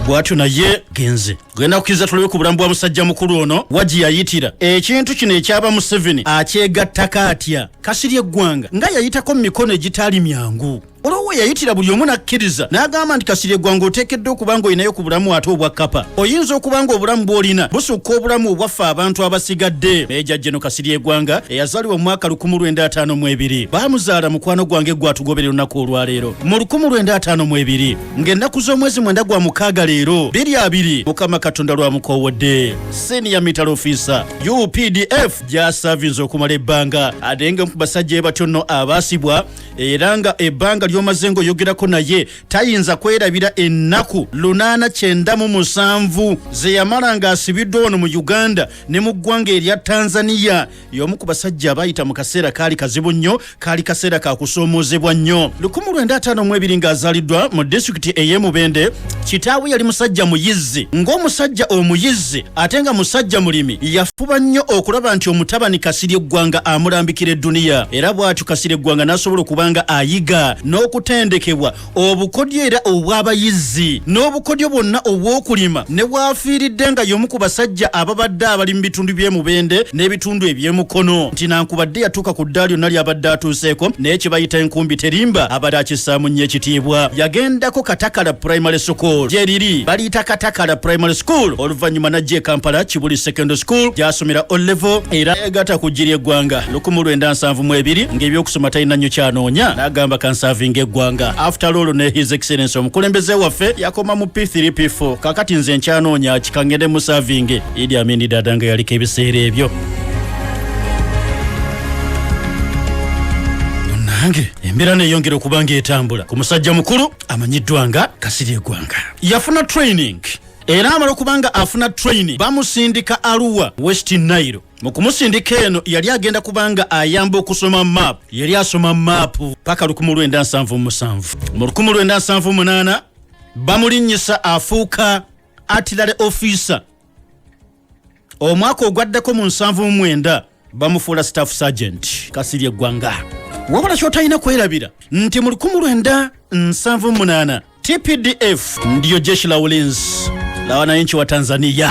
Bwatyo naye genze genda kukkiriza tulabe ku bulamu bwa musajja mukulu ono wagi yayitira ekintu kino ekyaba Museveni akyegattako atya. Kasirye Eggwanga nga yayitako mu mikono egitaali myangu, olwo yayitira buli omu n'akkiriza n'agamba nti Kasirye Eggwanga oteekeddwa okuba nga olinayo ku bulamu ate obwa kkapa. Oyinza okuba nga obulamu bw'olina busukka obulamu obwaffe abantu abasigadde. Meeja Jeno Kasirye Eggwanga eyazaalibwa mu mwaka 1952, baamuzaala mukwano gwange gwatugoberera olunaku olwaleero mu 1952 ng'ennaku z'omwezi 9 gwa mukaaga leero 2020, Mukama Katonda lwamukoowodde. Senior Military Officer UPDF gy'asaavinze okumala ebbanga, ate nga ku basajja batyo nno abaasibwa, era nga ebbanga ly'omaze ng'oyogerako naye tayinza kwerabira ennaku 897 ze yamala ng'asibiddwa wano mu Uganda ne mu ggwanga erya Tanzania. Y'omu ku basajja abayita mu kaseera kaali kazibu nnyo, kaali kaseera ka kusoomoozebwa nnyo. 1952 ng'azaaliddwa mu disitulikiti ey'e Mubende. Kitaawe yali musajja muyizzi, ng'omusajja omuyizzi ate nga musajja mulimi, yafuba nnyo okulaba nti omutabani Kasirye Eggwanga amulambikira edduniya, era bw'atyo Kasirye Eggwanga n'asobola okuba nga ayiga n'okutendekebwa obukodyo era obw'abayizzi n'obukodyo bwonna obw'okulima, ne bw'afiiridde nga y'omu ku basajja ababadde abali mu bitundu by'e Mubende n'ebitundu eby'emukono, nti nankubadde yatuuka ku ddaala lyonna ly'abadde atuuseeko, naye kye bayita enkumbi terimba, abadde akissaamu nnyo ekitiibwa. Yagendako Katakala Primary School, gye riri baliyita Katakala Primary School, oluvannyuma n'ajja e Kampala Kibuli Secondary School gy'asomera O level, era egata ku ggiri eggwanga 1972 ng'ebyokusoma talina nnyo kyanoonya, n'agamba kansavinga eggwanga. After all ne His Excellence omukulembeze waffe yakoma mu P3 P4, kakati nze nkyanoonya kikangende musavinge. Idi Amin Dada nga yaliko ebiseera ebyo. Nange embeera neyongera okuba ng'etambula ku musajja mukulu amanyiddwa nga Kasirye Eggwanga. Yafuna training, era amala okuba nga afuna training bamusindika Arua, West Nile. Mu kumusindika eno yali agenda kubanga ayamba okusoma map, yali asoma map paka 1977. Mu 1978 bamulinnyisa afuuka artillery officer. Omwaka ogwaddako mu 79 bamufuula staff sergeant. Kasirye Eggwanga, wabula kyotalina kwerabira nti mu 1978 TPDF, ndiyo jeshi la ulinzi la wananchi wa Tanzania,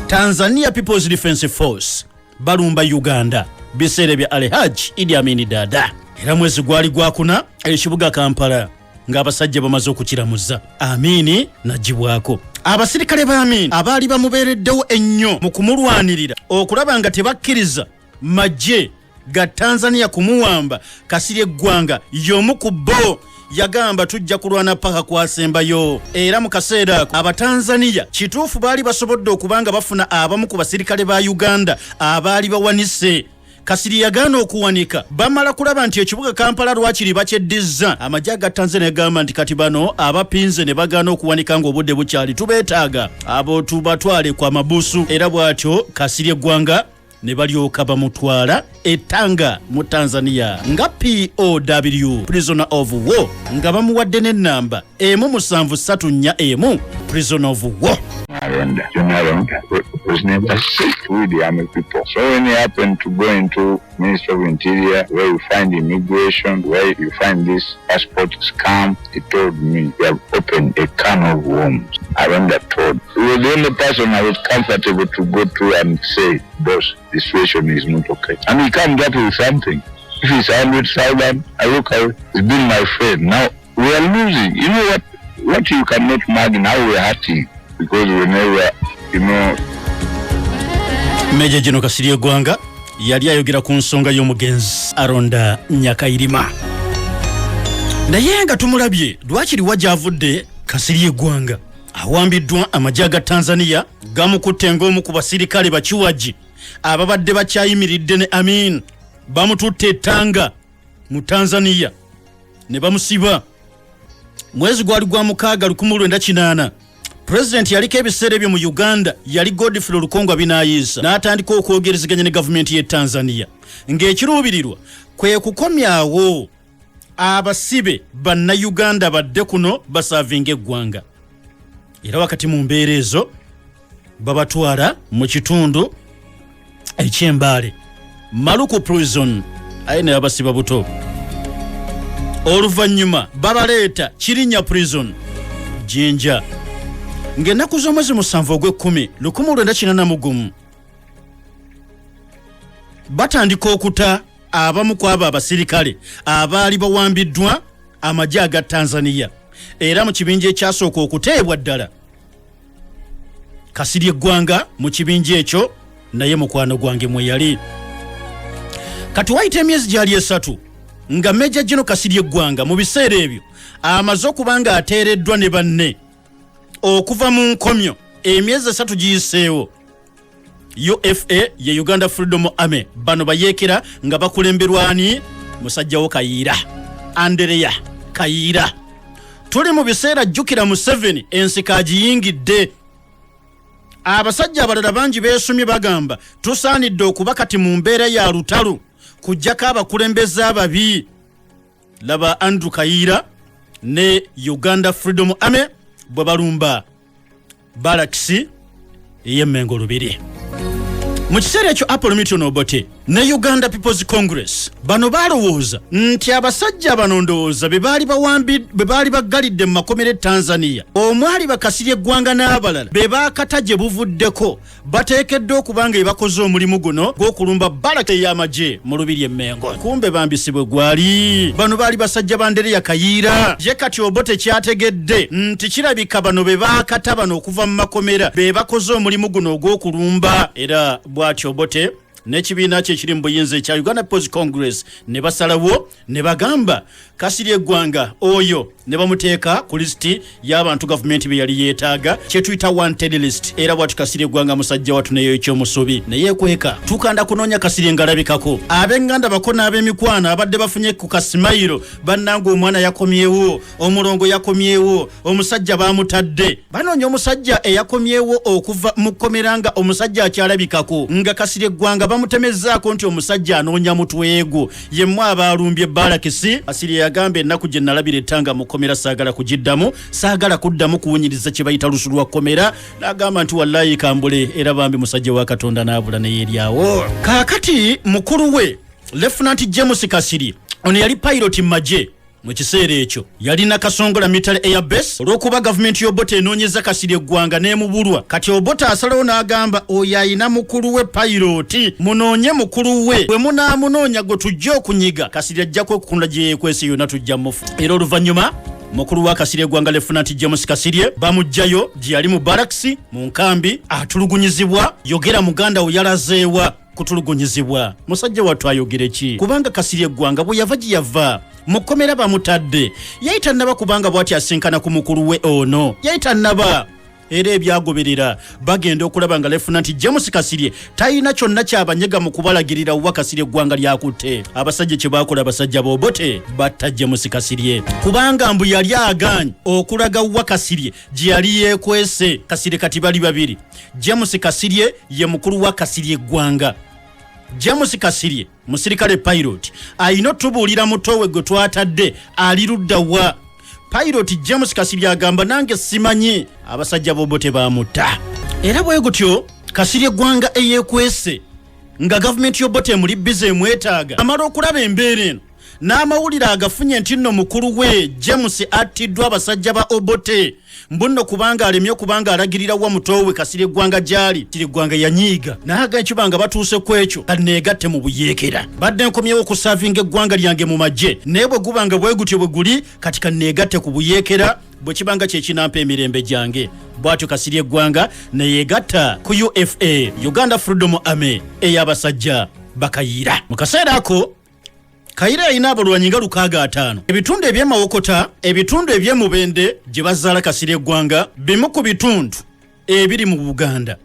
Tanzania People's Defence Force, balumba Uganda biseera bya Alhaji Idi Amin Dada, era mwezi gwali gwakuna ekibuga Kampala ng'abasajja bamaze okukiramuza. Amini nagibwako. Abasirikale ba Amini abaali bamubeereddewo ennyo mu kumulwanirira okulaba nga tebakkiriza magye ga Tanzania kumuwamba, Kasirye Eggwanga y'omu ku bo, yagamba tujja kulwana paka kwasembayo. Era mu kaseera ako Abatanzaniya kituufu baali basobodde okuba nga bafuna abamu ku basirikale ba Uganda abaali bawanise. Kasirye yagaana okuwanika. Bamala kulaba nti ekibuga Kampala lwakiri bakyeddizza, amagye aga Tanzania gamba nti kati bano abapinze ne bagaana okuwanika ng'obudde bukyali, tubeetaaga abo tubatwale kwa mabusu. Era bw'atyo Kasirye Eggwanga ne balyoka bamutwala e Tanga mu Tanzania nga POW, prisoner of war, nga bamuwadde n'ennamba 17341, prisoner of war. Aronda. John Aronda was never sick with the army people. So when he happened to go into Ministry of Interior, where you find immigration, where you find this passport scam, he told me, "You have opened a can of worms." Aronda told. He was the only person I was comfortable to go to and say, "Boss, the situation is not okay." And he comes up with something. If it's 100,000, I look out, he's been my friend. Now, we are losing. You know what? What you cannot imagine how we are hurting because we never, Meja Jeno Kasirye Eggwanga yali ayogera ku nsonga y'omugenzi Aronda Nyakayirima, naye nga tumulabye lwakiri wa gy'avudde. Kasirye Eggwanga awambiddwa amagye aga Tanzania, gamukutte ng'omu ku basirikale bakiwagi ababadde bakyayimiridde ne Amin. Bamututte ettanga mu Tanzania ne bamusiba. Mwezi gwali gwa mukaaga 1980. Pulezidenti yaliko ebiseera ebyo mu Uganda yali Godfrey Lukongwa Binayiisa, n'atandika okwogerezeganya ne gavumenti y'e Tanzania ng'ekiruubirirwa kwe kukomyawo abasibe Bannayuganda badde kuno basaavinga eggwanga. Era wakati mu mbeera ezo babatwala mu kitundu eky'Embaale, Maluku Prison, aye ne babasiba buto. Oluvannyuma babaleeta Kirinya Prison, Jinja. Ng'ennaku z'omwezi 7 ogw'ekkumi 1981, batandika okuta abamu ku abo abasirikale abaali bawambiddwa amagye aga Tanzania. Era mu kibinja ekyasooka okuteebwa ddala, Kasirye Eggwanga mu kibinja ekyo naye mukwano gwange mwe yali. Kati wayita emyezi gyali 3 nga Major General Kasirye Eggwanga mu biseera ebyo amaze okuba nga ateereddwa ne banne okuva mu nkomyo. Emyezi 3 giyiseewo, UFA ye Uganda Freedom Army bano bayeekera nga bakulemberwani musajjawo Kayiira, Andereya Kayiira. Tuli mu biseera, jjukira Museveni ensiko agiyingidde, abasajja abalala bangi beesumye, bagamba tusaanidde okuba kati mu mbeera ya lutalo kujjako abakulembeze ababi. Laba Andrew Kayiira ne Uganda Freedom Army bwe balumba balakisi ey'Emmengo Lubiri. Mu kiseera ekyo Apollo Milton Obote ne Uganda People's Congress bano balowooza nti abasajja bano ndowooza be baali bawambi, be baali baggalidde mu makomera e Tanzania omwali Bakasirye Eggwanga n'abalala be baakata gye buvuddeko, bateekeddwa okuba nga ebakoze omulimu guno gw'okulumba balaka ey'amagye mu Lubiri Emmengo. Kumbe bambisi bwe gwali, bano baali basajja ba Ndereya Kayiira. Ye kati Obote kyategedde nti kirabika bano be baakata bano okuva mu makomera be bakoze omulimu guno ogw'okulumba. Era bw'atyo Obote n'ekibiina kye ekiri mu buyinza ekya Uganda People's Congress ne basalawo ne bagamba Kasirye Eggwanga oyo ne bamuteeka ku lisiti y'abantu gavumenti be yali yeetaaga, kye tuyita wanted list. Era bwati Kasirye Eggwanga musajja watu neyo ekyomusubi neyeekweka. Tukanda kunoonya Kasirye ngalabikako, ab'eŋŋanda bako n'ab'emikwano abadde bafunye ku kasimayiro, bannanga omwana yakomyewo, omulongo yakomyewo, omusajja baamutadde. Banoonya omusajja eyakomyewo okuva mu kkomera nga omusajja akyalabikako, nga Kasirye Eggwanga bamutemezzaako nti omusajja anoonya mutwego yemmwe abaalumbye balakisi. Kasirye yagamba, ennaku gye nalabira ettanga mu kkomera saagala kugiddamu, saagala kuddamu kuwunyiriza kye bayita lusu lwa kkomera. N'agamba nti wallayi kambule. Era bambi musajja wa Katonda n'abula neyeryawo. Kaakati mukulu we Lieutenant James Kasirye, ono yali pilot mu magye mu kiseera ekyo, yalina Kasongola Military Air Base. Olw'okuba gavumenti y'Obote enoonyeza Kasirye Eggwanga n'emubulwa, kati Obote asalawo n'agamba oyo ayina mukulu we pilot, munoonye mukulu we, bwe munaamunoonya gwe tujja okunyiga, Kasirye ajja kwekukunda gye yeekwese yonna, tujja mufu. Era oluvannyuma mukulu wa Kasirye Eggwanga Lieutenant James Kasirye bamuggyayo gye yali mu barracks mu nkambi, atulugunyizibwa. Yogera, muganda wo yalazeewa? Kutulugunyizibwa. Musajja wattu ayogere ki? Kubanga Kasirye Eggwanga bwe yava gye yava mu kkomera bamutadde, yali tannaba kubanga bw'ati asinkana ku mukulu we ono, yali tannaba. Era ebyagoberera, bagenda okulaba nga Lieutenant James Kasirye talina kyonna kyabanyega mu kubalagirira wa Kasirye Eggwanga lyakutte. Abasajja kye baakola, abasajja b'Obote batta James Kasirye kubanga mbu yali agaanye okulaga wa Kasirye gye yali yeekwese. Kasirye kati bali babiri, James Kasirye ye mukulu wa Kasirye Eggwanga. James Kasirye musirikale pilot, ayina otubuulira mutowe gwe twatadde ali ludda wa. Pilot James Kasirye agamba nange simanyi. Abasajja b'Obote bamutta. Era bwe gutyo Kasirye Eggwanga eyeekwese nga gavumenti y'Obote emuli bize emwetaaga, amala okulaba embeera eno n'amawulire agafunye nti nno mukulu we James attiddwa abasajja ba Obote, mbu nno kubanga alemye okubanga alagirira wa muto we Kasirye Eggwanga gy'ali. Kasirye Eggwanga yanyiiga naye ekiba nga batuuse ku ekyo, kaneegatte mu buyeekera. Badde nkomyewo okusaavinga eggwanga lyange mu magye, naye bwe guba nga bwe gutyo bwe guli, kati kaneegatte ku buyeekera bwe kiba nga kyekinampa emirembe gyange. Bw'atyo Kasirye Eggwanga neyeegatta ku UFA, Uganda Freedom Army, ey'abasajja Bakayiira. Mu kaseera ako Kayiira yalina abalwanyi nga 650 ebitundu eby'Emawokota, ebitundu eby'Emubende gye bazaala Kasirye Eggwanga, bimu ku bitundu ebiri mu Buganda,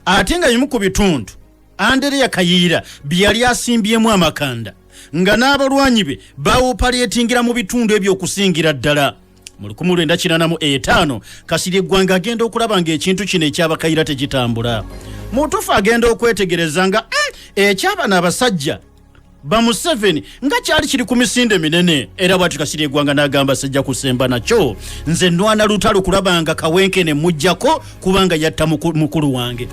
ate nga bimu ku bitundu Andereya Kayiira bye yali asimbyemu amakanda, nga n'abalwanyi be bawopaleetingira mu bitundu ebyo okusingira ddala. Mu 1985 Kasirye Eggwanga agenda okulaba ng'ekintu kino ekyabakayiira tekitambula. Mutuufu agenda okwetegereza nga ekyabano abasajja ba Museveni nga kyali kiri ku misinde minene. Era bwati Kasirye Eggwanga n'agamba sijja kusemba nakyo, nze nwana lutalo kulaba nga Kawenkene mujjako, kubanga yatta mukulu wange,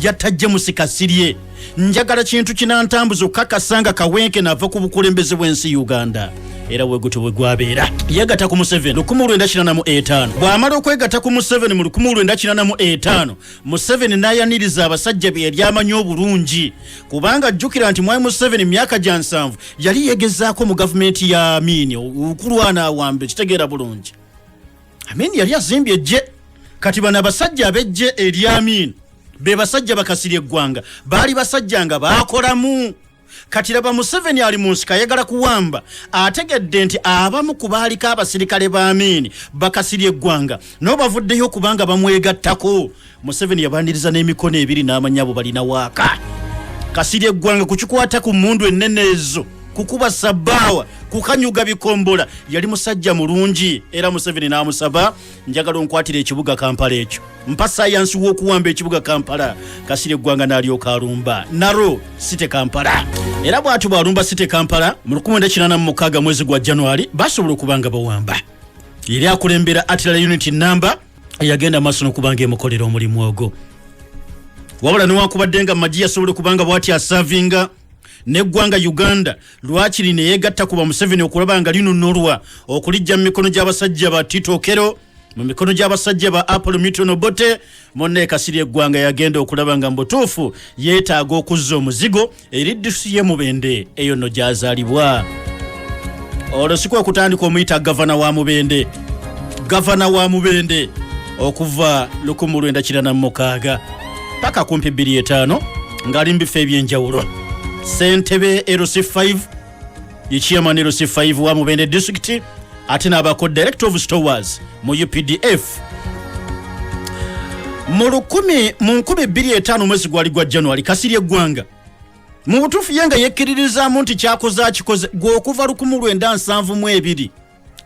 yatta James Kasirye. Njagala kintu kinantambuza okukakasa nga Kawenkene ava ku bukulembeze bw'ensi Uganda. Era bwe gutyo bwe gwabeera. Yegatta ku Museveni 1985. Bw'amala okwegatta ku Museveni mu 1985, Museveni n'ayaniriza abasajja be yali amanyi obulungi, kubanga ajjukira nti Mwami Museveni myaka gya 70 yali yegezaako mu gavumenti ya Amini okulwana awambe. Kitegeera bulungi, Amini yali azimbye ejje. Kati bano abasajja ab'ejje erya Amini be basajja bakasirya eggwanga, baali basajja nga baakolamu. Kati laba Museveni ali mu nsiko ayagala kuwamba, ategedde nti abamu ku baaliko abasirikale ba Amini bakasirya eggwanga nabo bavuddeyo okubanga bamwegattako. Museveni yabaniriza n'emikono ebiri n'amanya abo balina waaka. Kasirya eggwanga kukikwata ku mmundu ennene ezo, kukuba sabbaawa, kukanyuga bikombola, yali musajja mulungi. Era Museveni n'amusaba, "Njagala onkwatira ekibuga Kampala ekyo, mpa sayansi w'okuwamba ekibuga Kampala." Kasirye eggwanga n'alyoka alumba naro city Kampala. Era bw'atyo bw'alumba city Kampala mu 1986 mwezi gwa January, basobola okuba nga bawamba. Yali akulembera artillery unit namba eyagenda maaso n'okuba nga emukolera omulimu ogwo. Wabula newankubadde nga magye yasobola okuba nga bw'ati asavinga neggwanga Uganda, lwakiri neyegatta ku ba Museveni okulaba nga linunulwa okulijja mu mikono gy'abasajja ba Tito Okello, mu mikono gy'abasajja ba Apollo Milton Obote. Munne Kasirye eggwanga yagenda okulaba nga mu butuufu yeetaaga okuzza omuzigo eri disitulikiti ye Mubende, eyo nno gy'azaalibwa. Olwo si kwe kutandika omuyita gavana wa Mubende, gavana wa Mubende okuva 1996 paka kumpi 25, ng'ali mu bifo ebyenjawulo. Ssentebe LC5, ye chairman LC5 wa Mubende district, ate n'abaako director of stores mu UPDF. Mu lukumi mu 2005 omwezi gwali gwa January, Kasirye eggwanga mu butuufu ye nga yekkiririzaamu nti kyakoze akikoze. Gwe okuva 1972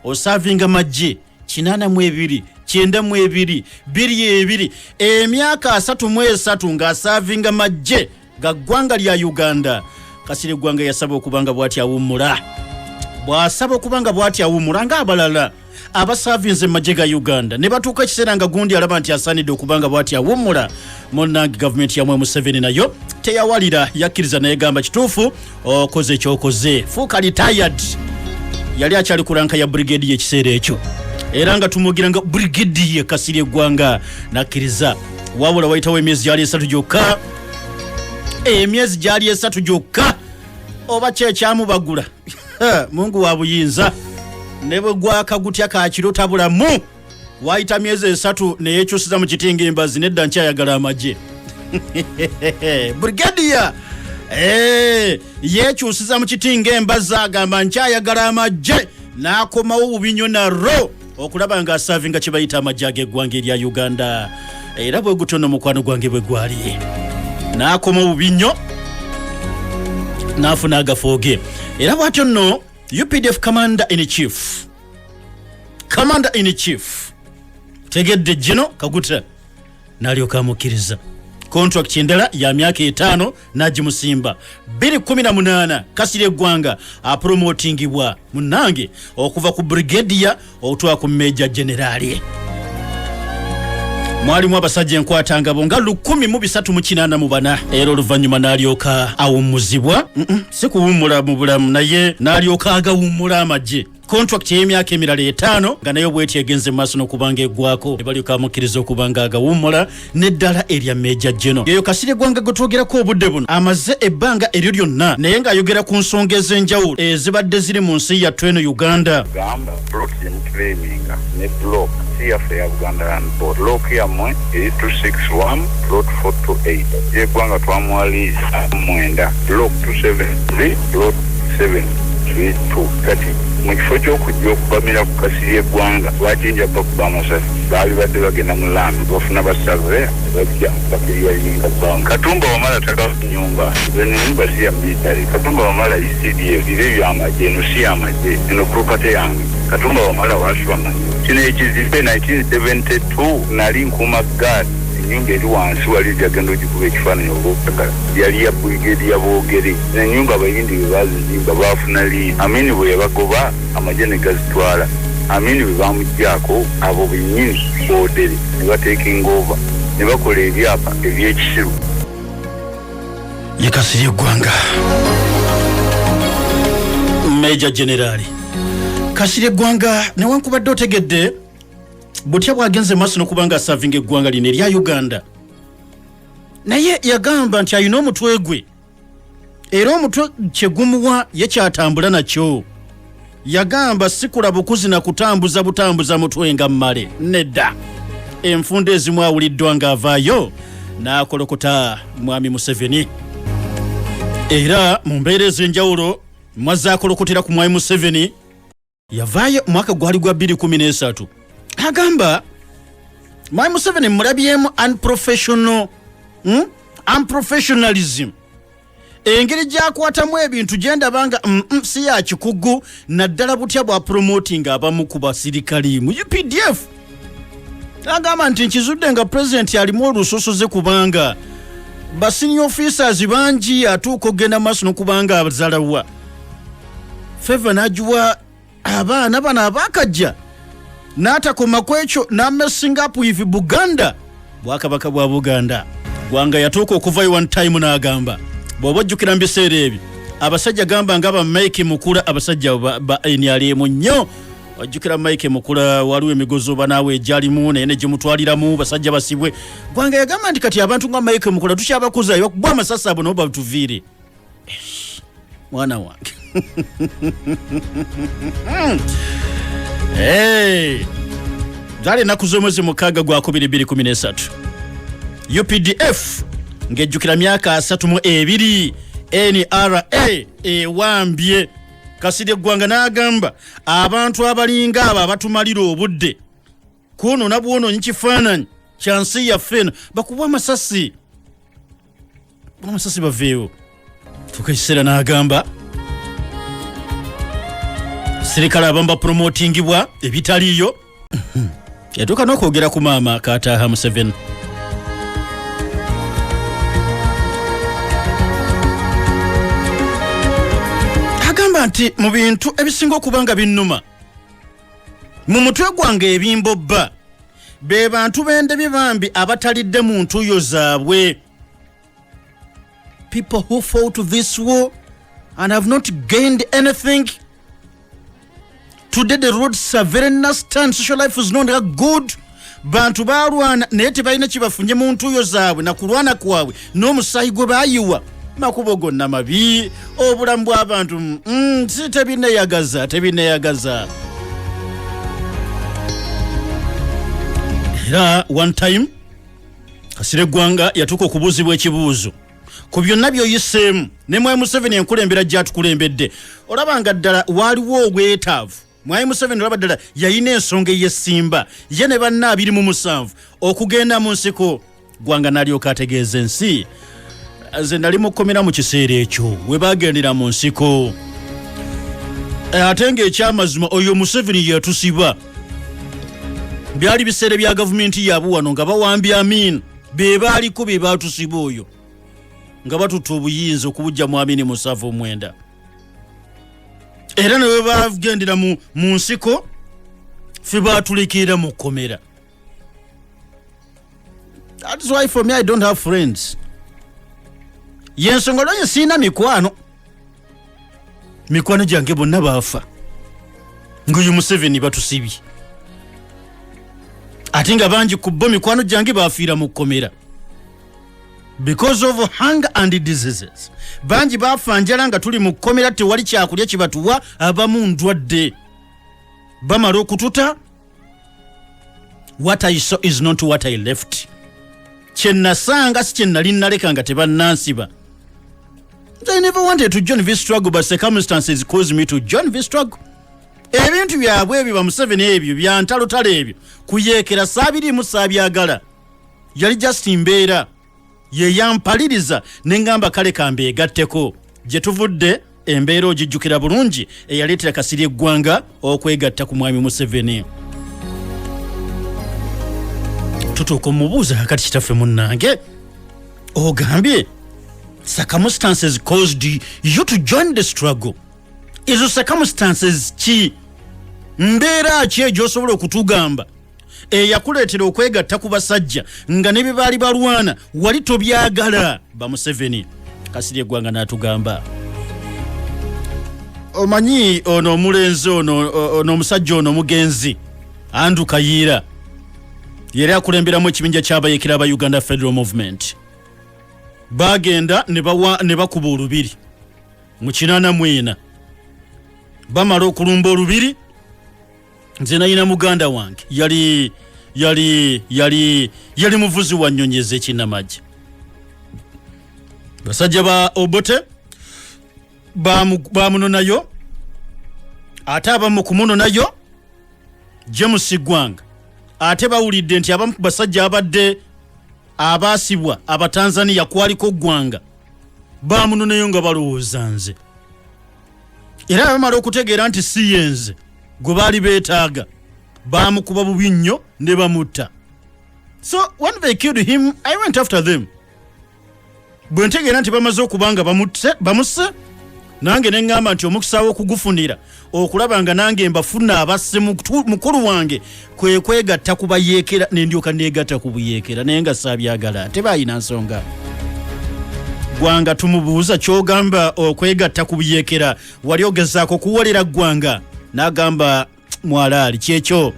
osavinga magye, 82, 92, 22, emyaka 33 ng'asavinga magye ga ggwanga lya Uganda. Kasirye eggwanga yasaba okuba nga bw'ati awummula. Bw'asaba okuba nga bw'ati awummula, ng'abalala abasavinze mu magye ga Uganda ne batuuka ekiseera nga gundi alaba nti asaanidde okuba nga bw'ati awummula, munnange gavumenti yamwe Museveni nayo teyawalira, yakkiriza naye gamba, "Kituufu okoze kyokoze, fuuka retired." Yali akyali ku rank ya brigadier ekiseera ekyo, era nga tumwogira nga brigadier Kasirye eggwanga. Nakkiriza. Wabula wayitawo emyezi gyali 3 gyokka, emyezi gyali 3 gyokka, oba kyekyamubagula, Mungu wa buyinza, ne bwe gwaka gutya kakiro tabulamu. Wayita myezi 3 neyekyusiza mu kitinga embazi, "Nedda, nkyayagala amagye." Brigadier yekyusiza mu kitinga embazi, agamba, "Nkyayagala amagye." N'akomawo bubi nnyo naro okulaba nga asavinga kye bayita amagye ag'eggwanga erya Uganda. Era bwe gutyo no mukwano gwange bwe gwali, n'akoma bubi nnyo n'afuna agafooge. Era bw'atyo nno UPDF commander in chief, commander in chief tegedde gino Kaguta n'alyoka amukkiriza contract endala ya myaka 5 n'agimusimba. 218 Kasirye eggwanga apromotingibwa munnange okuva ku brigadier okutwala ku major general. Mwalimu abasajja enkwatangabo nga 1384. Era oluvannyuma n'alyoka awummuzibwa. Si kuwummula mu bulamu, naye n'alyoka agawummula amagye. Contract y'emyaka emirala 5 nga nayo bweti egenze mu maaso n'okuba nga eggwako, ne balyoka bamukkiriza okuba nga agawummula n'eddala erya major general. Eyo Kasirye eggwanga gwe twogerako obudde buno amaze ebbanga eryo lyonna naye ng'ayogera ku nsonga ez'enjawulo ezibadde ziri mu nsi yattu eno Uganda. Gamba plot gyemuclaiminga ne block si yaffe ya Buganda Land Board. Block yammwe eri 261 plot 428. Yeggwanga twamuwa lease 9, block 273 plot 732. Kati mu kifo ky'okujja okubamira ku Kasirye eggwanga, lwaki nja bakuba amasasi? Baali badde bagenda mu land, bafuna ba surveyor bajja bakiryalinga bbanga. Katumba Wamala tagaba nyumba. Eno enyumba si ya military. Katumba Wamala ecdf ira ebyamagye, eno si yamagye, eno property yange. Katumba Wamala wasibamanyi kino ekizimbe 1972 nali nkuuma guard. Enyumba eri wansi wali ejagenda ogikuba ekifaananyi oba okagala yali ya brigade ya Boogere. Enyumba Abayindi bwe bazizimba bafuna lease. Amini bwe yabagoba amagye ne gazitwala. Amini bwe bamugyako, abo bennyini Boodere ne batekinga over ne bakola ebyapa ebyekisiru. Kasirye Eggwanga, newankubadde otegedde butya bwagenze maaso nokuba nga asavinga eggwanga lino erya Uganda, naye yagamba nti alina omutwe gwe era omutwe kyegumuwa ye kyatambula nakyo. Yagamba sikula bukuzi na kutambuza butambuza mutwe nga mmale, nedda. Enfunda ezimu awuliddwa ng'avaayo n'akolokota Mwami Museveni, era mu mbeera ez'enjawulo mwazaakolokotera ku Mwami Museveni. Yavaayo mwaka gwali gwa 2013, agamba Mwami Museveni mulabyemu unprofessional, Unprofessionalism, engeri gyakwatamu ebintu gyendaba nga si ya kikugu, naddala butya bwa promoting abamu ku basirikale mu UPDF. Agamba nti nkizudde nga pulezidenti alimu olusosoze, kubanga ba senior officers bangi atuuka okugenda maaso nokubanga azalawa favor n'agiwa abaana bano abakajja, n'atakoma ku ekyo n'amessing up with Buganda, Bwakabaka bwa Buganda. Gwanga yatuuka okuvayo one time n'agamba, bw'oba ojjukira mu biseera ebyo abasajja gamba nga ba Mike Mukula, abasajja ba NRM nnyo, ojjukira Mike Mukula, waliwo emigozi oba naawe egyalimu naye negimutwaliramu basajja basibwe. Gwanga yagamba nti kati abantu nga Mike Mukula tukyabakuzayo bakubwa amasasi abo nabo batuviire. Mwana wange. Hey. Zaali ennaku z'omwezi 6 gwa 2013, UPDF ng'ejjukira myaka 32 NRA ewambye. Kasirye Eggwanga n'agamba abantu abalinga abo abatumalira obudde kwonoona bwonoonyi kifaananyi kya nsi yaffe eno bakubwa amasasi, amasasi baveewo. Tuuka ekiseera n'agamba sirikale abamu bapromotingibwa ebitaliiyo. Yatuuka n'okwogera ku maama Kataaha Museveni. Agamba nti mu bintu ebisinga okuba nga binnuma mu mutwe gwange ebimbobba be bantu b'endebye bambi abatalidde mu ntuuyo zaabwe, people who fought this war and have not gained anything. Today the roads are very nasty and social life is not good. Bantu balwana naye tebalina kibafunye mu ntuuyo zaabwe na kulwana kwabwe n'omusaayi gwe bayiwa. Makubo gonna mabi, obulamu bw'abantu si tebineyagaza, tebineyagaza. Era one time Kasirye Eggwanga yatuuka okubuuzibwa ekibuuzo ku byonna by'oyiseemu ne Mwami Museveni enkulembera gy'atukulembedde, olaba nga ddala waaliwo obwetaavu? Mwami Museveni olaba ddala yalina ensonga ey'essimba ye ne banna 27 okugenda mu nsiko? Gwanga n'alyoka ategeeza ensi, nze nali mukomera mu kiseera ekyo we bagendera mu nsiko, ate ng'ekyamazima oyo Museveni yatusiba. Byali biseera bya gavumenti yaabwe wano nga bawambye Amin, be baaliko be baatusiba oyo nga batutta obuyinza okubujja mu Amini 79. Era ne bwe bagendera mu nsiko ffe baatulekeera mu kkomera. That's why for me I don't have friends. Yensonga lwaki sirina mikwano, mikwano gyange bonna baafa ngaoyo Museveni batusibye, ate nga bangi ku bo mikwano gyange bafiira mu kkomera because of hunger and diseases. Bangi bafa njala nga tuli mu kkomera, tewali kyakulya kibatuwa, abamu ndwadde, bamala okututa. What I saw is not what I left. Kye nasanga si kye nali naleka nga tebannansiba. I never wanted to join this struggle, but circumstances caused me to join this struggle. Ebintu byabwe ebyo bamuseveni ebyo byantalotalo ebyo kuyeekera saabiriimu, saabyagala, yali just mbeera yeyampaliriza neŋŋamba kale kambeegatteko. Gye tuvudde embeera ogijjukira bulungi eyaleetera Kasirye Eggwanga okwegatta ku Mwami Museveni. Tutuuka omubuuza, kakati kitaffe munnange ogambye circumstances caused you to join the struggle, ezo circumstances ki, mbeera ki egyosobola okutugamba eyakuleetera okwegatta ku basajja nga ne bye baali balwana wali tobyagala ba Museveni? Kasirye Eggwanga n'atugamba, Omanyi ono omulenzi ono, ono omusajja ono omugenzi Andrew Kayiira yali akulemberamu ekibinja ky'abayekera aba Uganda Federal Movement. Bagenda ne bakuba olubiri mu 84. Bamala okulumba olubiri, nze nayina muganda wange yali muvuzi wa nnyonyi ez'ekinnamagye. Basajja ba Obote bamunonayo, ate abamu kumunonayo James Gwanga, ate bawulidde nti abamu ku basajja abadde abaasibwa Abatanzania kwaliko Gwanga, bamunonayo nga balowooza nze. Era bamala okutegeera nti si yenze gwe baali beetaaga, bamukuba bubi nnyo ne bamutta. So when they killed him, I went after them. Bwe ntegeera nti bamaze okuba nga bamusse, nange ne ŋŋamba nti omukisa w'okugufunira okulaba nga nange mbafuna abasse mukulu wange kwe kwegatta ku bayeekera, ne ndyoka neegatta ku buyeekera, naye nga saabyagala, tebayina nsonga. Gwanga tumubuuza, kyogamba okwegatta ku buyeekera wali ogezaako kuwolera Ggwanga? N'agamba mwalaali kyekyo.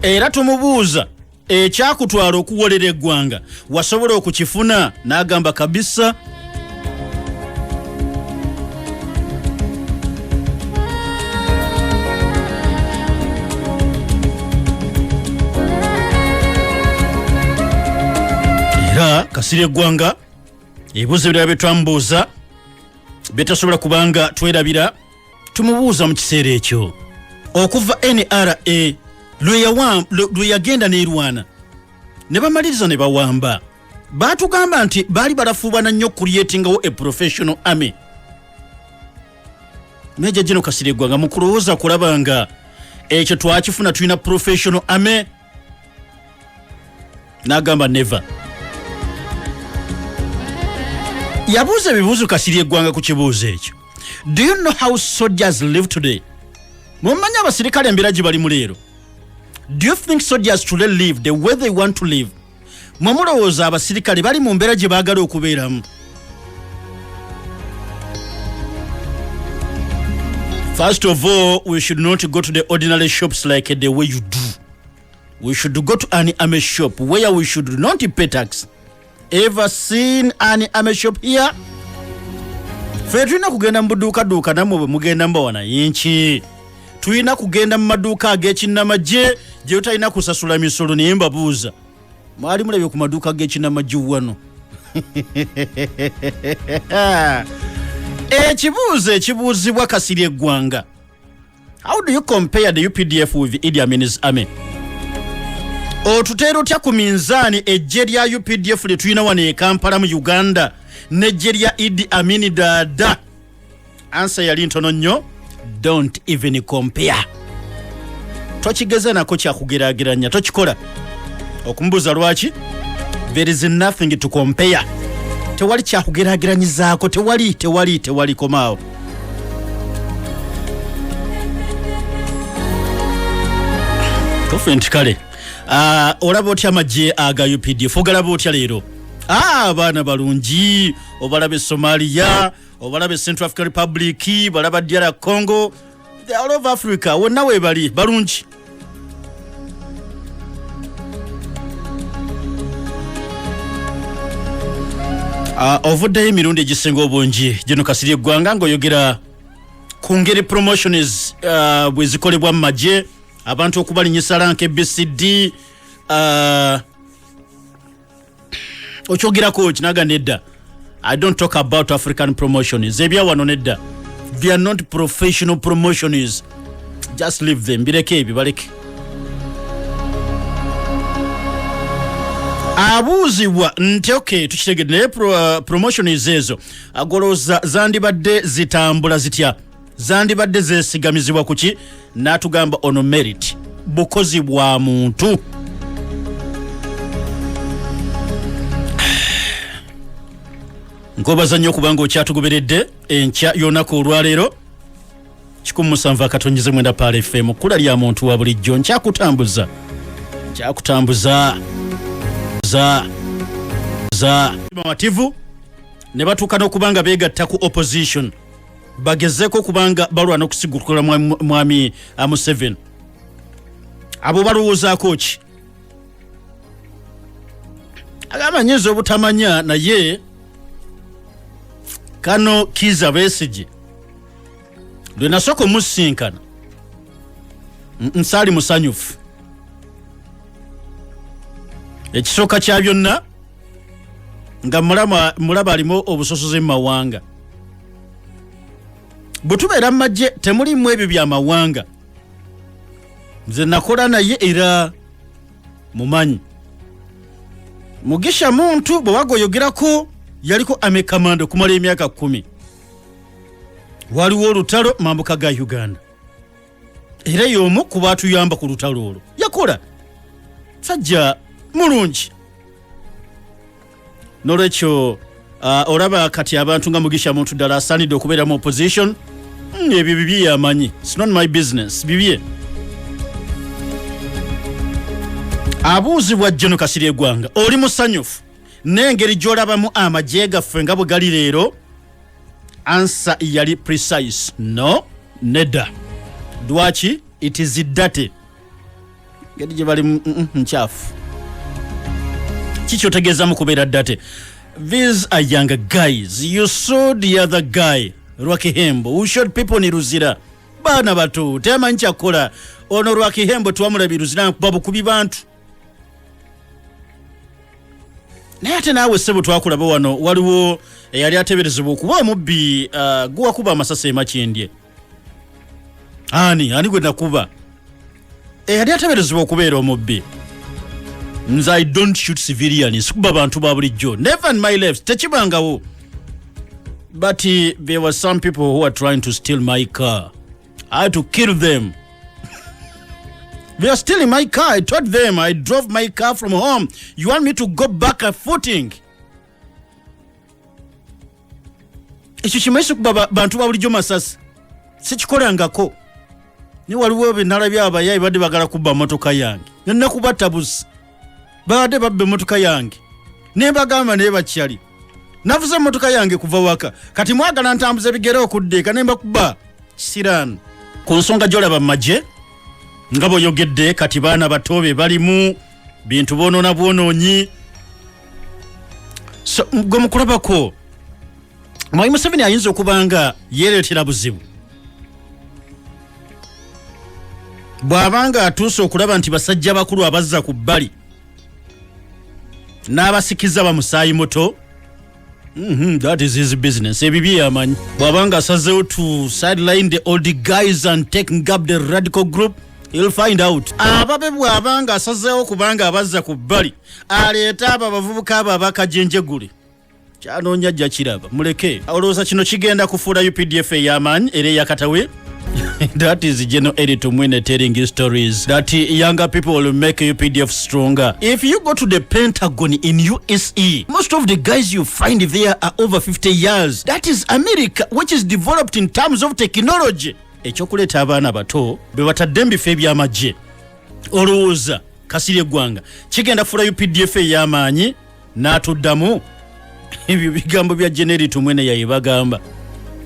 Era tumubuuza, ekyakutwala okuwolera eggwanga wasobola okukifuna? N'agamba kabisa. Era Kasirye Eggwanga ebibuuzo ebirala bye twamubuuza byetasobola kubanga twerabira, tumubuuza mu kiseera ekyo okuva NRA lwe yagenda n'erwana ne bamaliriza ne bawamba, baatugamba nti baali balafuubana nnyo creatingawo a professional army. Major General Kasirye Ggwanga, mu kulowooza kulaba nga ekyo twakifuna, tulina professional army? N'agamba never. Yabuuza ebibuuzo Kasirye Eggwanga ku kibuuzo ekyo: do you know how soldiers live today? Mumanyi abasirikale embeera gye balimu leero? Do you think soldiers today live the way they want to live? Mwe mulowooza abasirikale bali mu mbeera gye baagala okubeeramu? First of all, we should not go to the ordinary shops like the way you do. We should go to an army shop where we should not pay tax. Ever seen an army shop here? Ffe tulina kugenda mu buduukaduuka, nammwe bwe mugenda mubawana yinki. Tulina kugenda mu maduuka ag'ekinnamagye gye tutalina kusasula misolo. Naye mbabuuza, mwali mulabye ku maduuka g'ekinnamagye wano? Ekibuuzo ekibuuzibwa Kasirye Eggwanga: how do you compare the UPDF with Idi Amin's army? Otuteera otya ku minzaani ejje lya UPDF lye tulina wano e Kampala mu Uganda n'ejje lya Idi Amin Dada? Answer yali ntono nnyo: don't even compare. Tokigeza nako kyakugeraageranya, tokikola. Okumubuuza lwaki, there is nothing to compare, tewali kyakugeraageranyizaako, tewali, tewali, tewali. Komaawo. Tufe nti kale, olaba otya amagye aga UPDF? Ogalaba otya leero? Abaana balungi, obalaba e Somalia, obalaba e Central African Republic, balaba DR Congo, they all over Africa, wonna webali balungi. Ovuddeyo emirundi egisinga obungi gino Kasirye Eggwanga ng'oyogera ku ngeri promotions bwe zikolebwa mu magye, abantu okubalinyisa rank ABCD. Okyogerako kinaga nedda? I don't talk about African promotions, ebya wano nedda. They are not professional promotions, just leave them, bireke ebyo, baleke. Abuuzibwa nti ok, tukitegedde, naye promotions ezo agolooza zandibadde zitambula zitya, zandibadde zesigamizibwa kuki? N'atugamba ono merit, bukozi bwa muntu. Nkobaza nnyo okubanga okyatugoberedde enkya y'olunaku olwaleero. 17.9 Pearl FM, kkula lya muntu wa bulijjo. Nkyakutambuza, nkyakutambuza za za mativu ne batuuka n'okuba nga beegatta ku opposition. Bagezeeko kubanga balwana okusigulukula mwami Museveni. Abo balowoozaako ki? Agamba nyinza obutamanya, naye kano Kiiza Besigye lwe nasooka omusinkana nsaali musanyufu. Ekisooka kya byonna nga mulaba alimu obusosoze mu mawanga. Bwe tubeera mu magye temulimu ebyo byamawanga. Nze nakola naye era mumanyi Mugisha Muntu bwe wagoyogerako, yaliko army commando okumala emyaka 10. Waliwo olutalo mambuka ga Uganda, era y'omu ku baatuyamba ku lutalo olwo. Yakola, sajja mulungi. Nolwekyo olaba kati abantu nga Mugisha Muntu ddala asaanidde okubeera mu opposition? Ebyo bibye, yamanyi. It's not my business, bibye. Abuuzibwa General Kasirye Eggwanga, oli musanyufu n'engeri gy'olabamu amagye gaffe nga bwe gali leero? Answer yali precise: no, nedda. Lwaki? It is dirty, ngeri gye bali nkyafu. Kikyotegeeza kubeera dirty? These are young guys. You saw the other guy, Rwakihembo, who shot people ni Luzira. Baana bato, tebamanyi kyakukola. Ono Rwakihembo twamulabye Luzira babukubi bantu. Naye ate naawe ssebo twakulaba wano, waliwo eyali ateberezebwa okuba omubbi, guwakuba amasasi emakindye. Ani gwe nakuba eyali ateberezebwa okubeera omubbi? Nze I don't shoot civilians, sikuba bantu ba bulijjo, never in my life, tekibangawo. But there were some people who were trying to steal my car. I had to kill them. They are stealing my car. I told them I drove my car from home. You want me to go back a footing? Ekyo kimanyi kuba bantu ba bulijjo masasi, sikikolangako. Naye waliwo benalabye abayayi badde bagala kubba motoka yange, nenakubatta busi. Babadde babba emotoka yange, nembagamba naye bakyali navuze emotoka yange kuva waka, kati mwagala ntambuza ebigere okudda eka? Nembakuba kisiraano. Ku nsonga gyolaba mu magye nga bw'oyogedde, kati baana bato be balimu bintu boonoona bwonoonyi. So gwe mukulabako, Mwami Museveni ayinza okuba nga yeereetera buzibu bw'abanga atuuse okulaba nti basajja bakulu abazza ku bbali n'abasikiza bamusaayi muto? That is his business, ebibye yamanyi. Bw'abanga asazeewo to sideline the old guys and taking up the radical group, he'll find out. Ababe bw'abanga asazeewo kubanga abazza ku bbali aleete abo abavubuka abo abakajenjegule, kyanoonya ajja kiraba, muleke. Olowooza kino kigenda kufuula UPDF ey'amaanyi era eyakatawe? That is General Elly Tumwine telling stories that younger people will make UPDF stronger. If you go to the Pentagon in USA, most of the guys you find there are over 50 years. That is America, which is developed in terms of technology. Ekyokuleeta abaana bato be batadde mu bifo eby'amagye, olowooza Kasirye Eggwanga kigenda kufuula UPDF ey'amaanyi? N'atuddamu ebyo bigambo bya General Tumwine yaye bagamba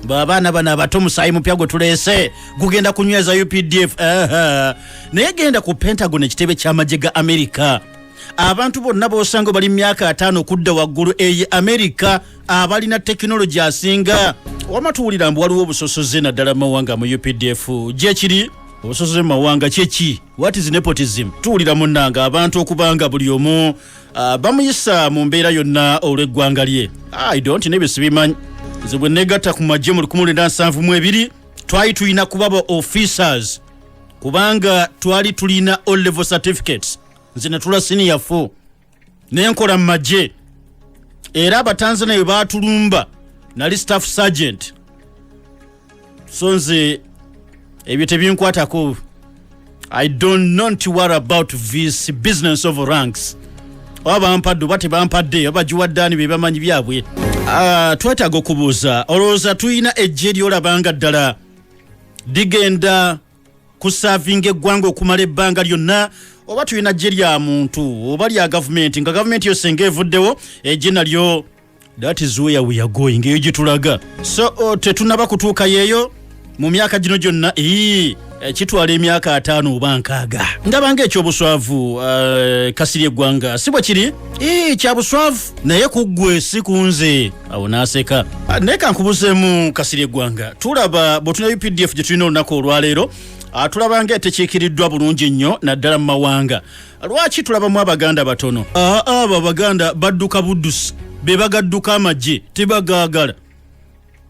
bw'abaana bano abato, musaayi mupya gwe tuleese gugenda kunyweza UPDF. Aha. Naye genda ku Pentagon, ekitebe ky'amagye ga Amerika, abantu bonna b'osanga bali mu myaka 50 okudda waggulu. Eyo Amerika abalina tekinologi asinga. Wama tuwulira mbu waliwo obusosoze naddala mu mawanga mu UPDF. Gyekiri obusosoze mu mawanga kyeki? What is nepotism? Tuwulira munnanga abantu okubanga buli omu bamuyisa mu mbeera yonna olw'eggwanga lye. I don't know, ebyo sibimanyi. Nze bwe negatta ku magye mu 1972 twali tulina kuba ba officers kubanga twali tulina O level certificates. Nze natula senior 4 nenkola mu magye, era Abatanzania bwe batulumba nali staff sergeant. So nze ebyo tebinkwatako. I don't know nti what about this business of ranks, oba bampadde oba tebampadde, oba bagiwadde ani, be bamanyi byabwe. Twetaaga okubuuza, olowooza tulina ejje lyolabanga ddala ligenda kuservinga eggwanga okumala ebbanga lyonna, oba tulina ggye lya muntu oba lya gavumenti, nga gavumenti yose nga evuddewo ejje nalyo That is where we are going, eyo gitulaga. So tetunaba kutuuka yeeyo mu myaka gino gyonna. Ii, kitwala emyaka 50 oba 60. Ndaba nga ekyobuswavu, Kasiri eggwanga, si bwe kiri? Ii, kyabuswavu naye kuggwe, si kunze. Awo n'aseka. Ah, naye kankubuzeemu, Kasiri eggwanga, tulaba bwetulina UPDF gye tulina olunaku olwaleero, tulaba nga etekiikiriddwa bulungi nnyo naddala mu mawanga. Lwaki tulabamu Abaganda batono? Abo Abaganda badduka buddusi, be bagadduka amagye, tebagaagala.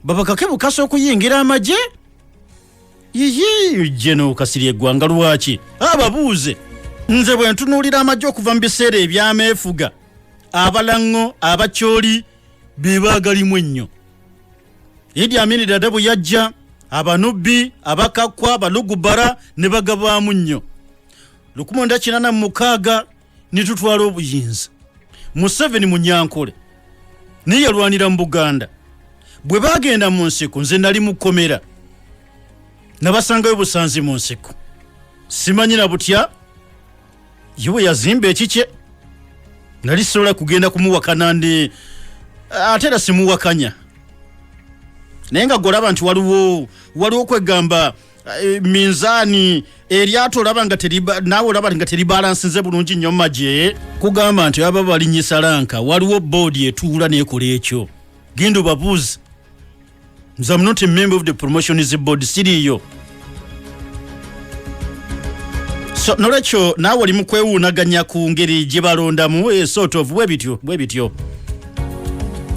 Babakake bukasa okuyingira amagye. Yiyi, jeno Kasiri eggwanga, lwaki ababuuze? Nze bwe ntunuulira amagye okuva mu biseera ebyameefuga, Abalaŋŋo, Abakyoli be baagalimu ennyo. Idi Amini Dada bwe yajja, Abanubbi, Abakakwa, Abalugubara ne bagabaamu nnyo. 1986 ne tutwala obuyinza. Museveni Munyankole naye yalwanira mu Buganda. Bwe bagenda mu nsiko, nze nali mu kkomera, nabasangayo busanzi mu nsiko. Simanyi na butya ye bwe yazimba ekikye. Nali sobola kugenda kumuwakana ndi ate era simuwakanya, naye nga golaba nti waliwo kwegamba minzaani eryato, olaba nga naawe olaba nga teribalansinze bulungi nnyo magye. Kugamba nti baba balinyisa rank, waliwo boodi etuula nekola ekyo. Genda obabuuze. Nze am not a member of the promotions board, siriiyo. So nolwekyo naawe oli mu kwewuunaganya ku ngeri gye balondamu, sort of bwe bityo bwe bityo.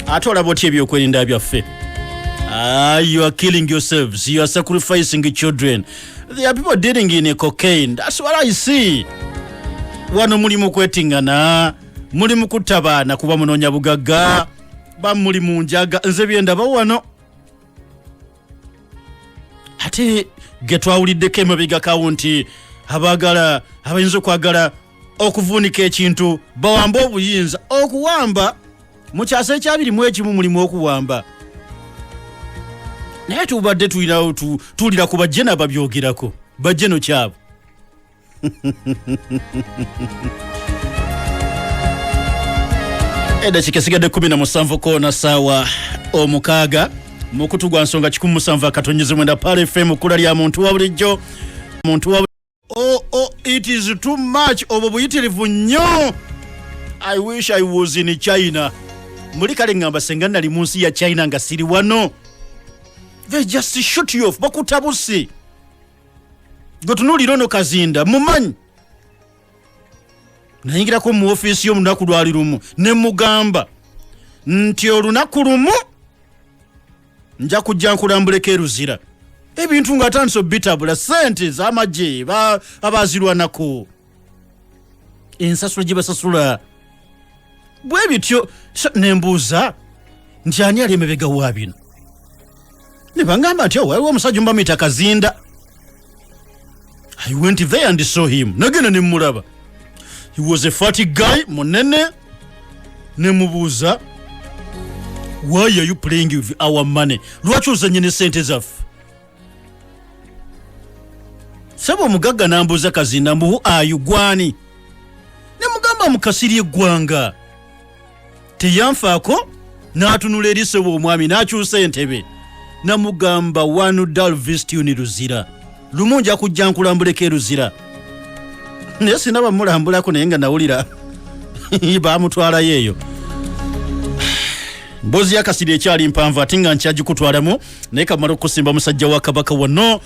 Ate olaba otya ebyokwerinda byaffe? Ah, you are killing yourselves, you are sacrificing children. There are people dealing in cocaine, that's what I see. Wano muli mu kwetingana, muli mu kutta baana kuba munoonya bugagga, bamuli mu njaga. Nze byendaba wano, ate ge twawuliddeko emabegakawo nti abaagala, abayinza okwagala okuvuunika ekintu, bawambe obuyinza. Okuwamba mu kyasa eky'21 mulimu okuwamba, naye tubadde tulinawo tuwulira ku bajjeno ababyogerako, bajjeno kyabo. Edakika esigadde 17 koona saawa 6, mukutu gwa Nsonga 107.9 Pal FM, kkula lya muntu wa bulijjo, muntu wa. Oh, it is too much. Obwo buyitirivu nnyo. I wish I was in China. Muli kale ngamba senga nali mu nsi ya China nga siri wano. They just shoot you off, bakutabusi. Gwe tunuulira ono Kazinda, mumanyi nayingirako mu ofiisi y'omunaku lwali lumu ne mugamba nti olunaku lumu nja kujja nkulambuleko eruzira ebintu ng'atandise obitabula sente z'amagye abazirwanako, ensasula gye basasula bwe bityo. So, nembuuza nti ani ali emabega wa bino? Ne baŋŋamba nti, "Oh, waliwo omusajja omubamuyita Kazinda." I went there and saw him. Nagenda ne mmulaba. He was a fat guy, munene. Ne mubuuza, "Why are you playing with our money? Lwaki ozanye ne sente zaffe?" Saba omugagga n'ambuuza, Kazinda, mbu, "Who are you? Gwani?" Ne mugamba, "Mukasiri eggwanga." Teyanfaako, n'atunula eri ssebo omwami, n'akyusa entebe. Namugamba, "Wanu Dalvistuni Luzira, lumu nja kujja nkulambuleko eruzira." Naye sinaba mulambulako, naye nga nawulira bamutwalayo eyo. Mboozi yakasiri ekyali mpanvu, ate nga nkyagikutwalamu, naye kamala okusimba musajja wa Kabaka wano.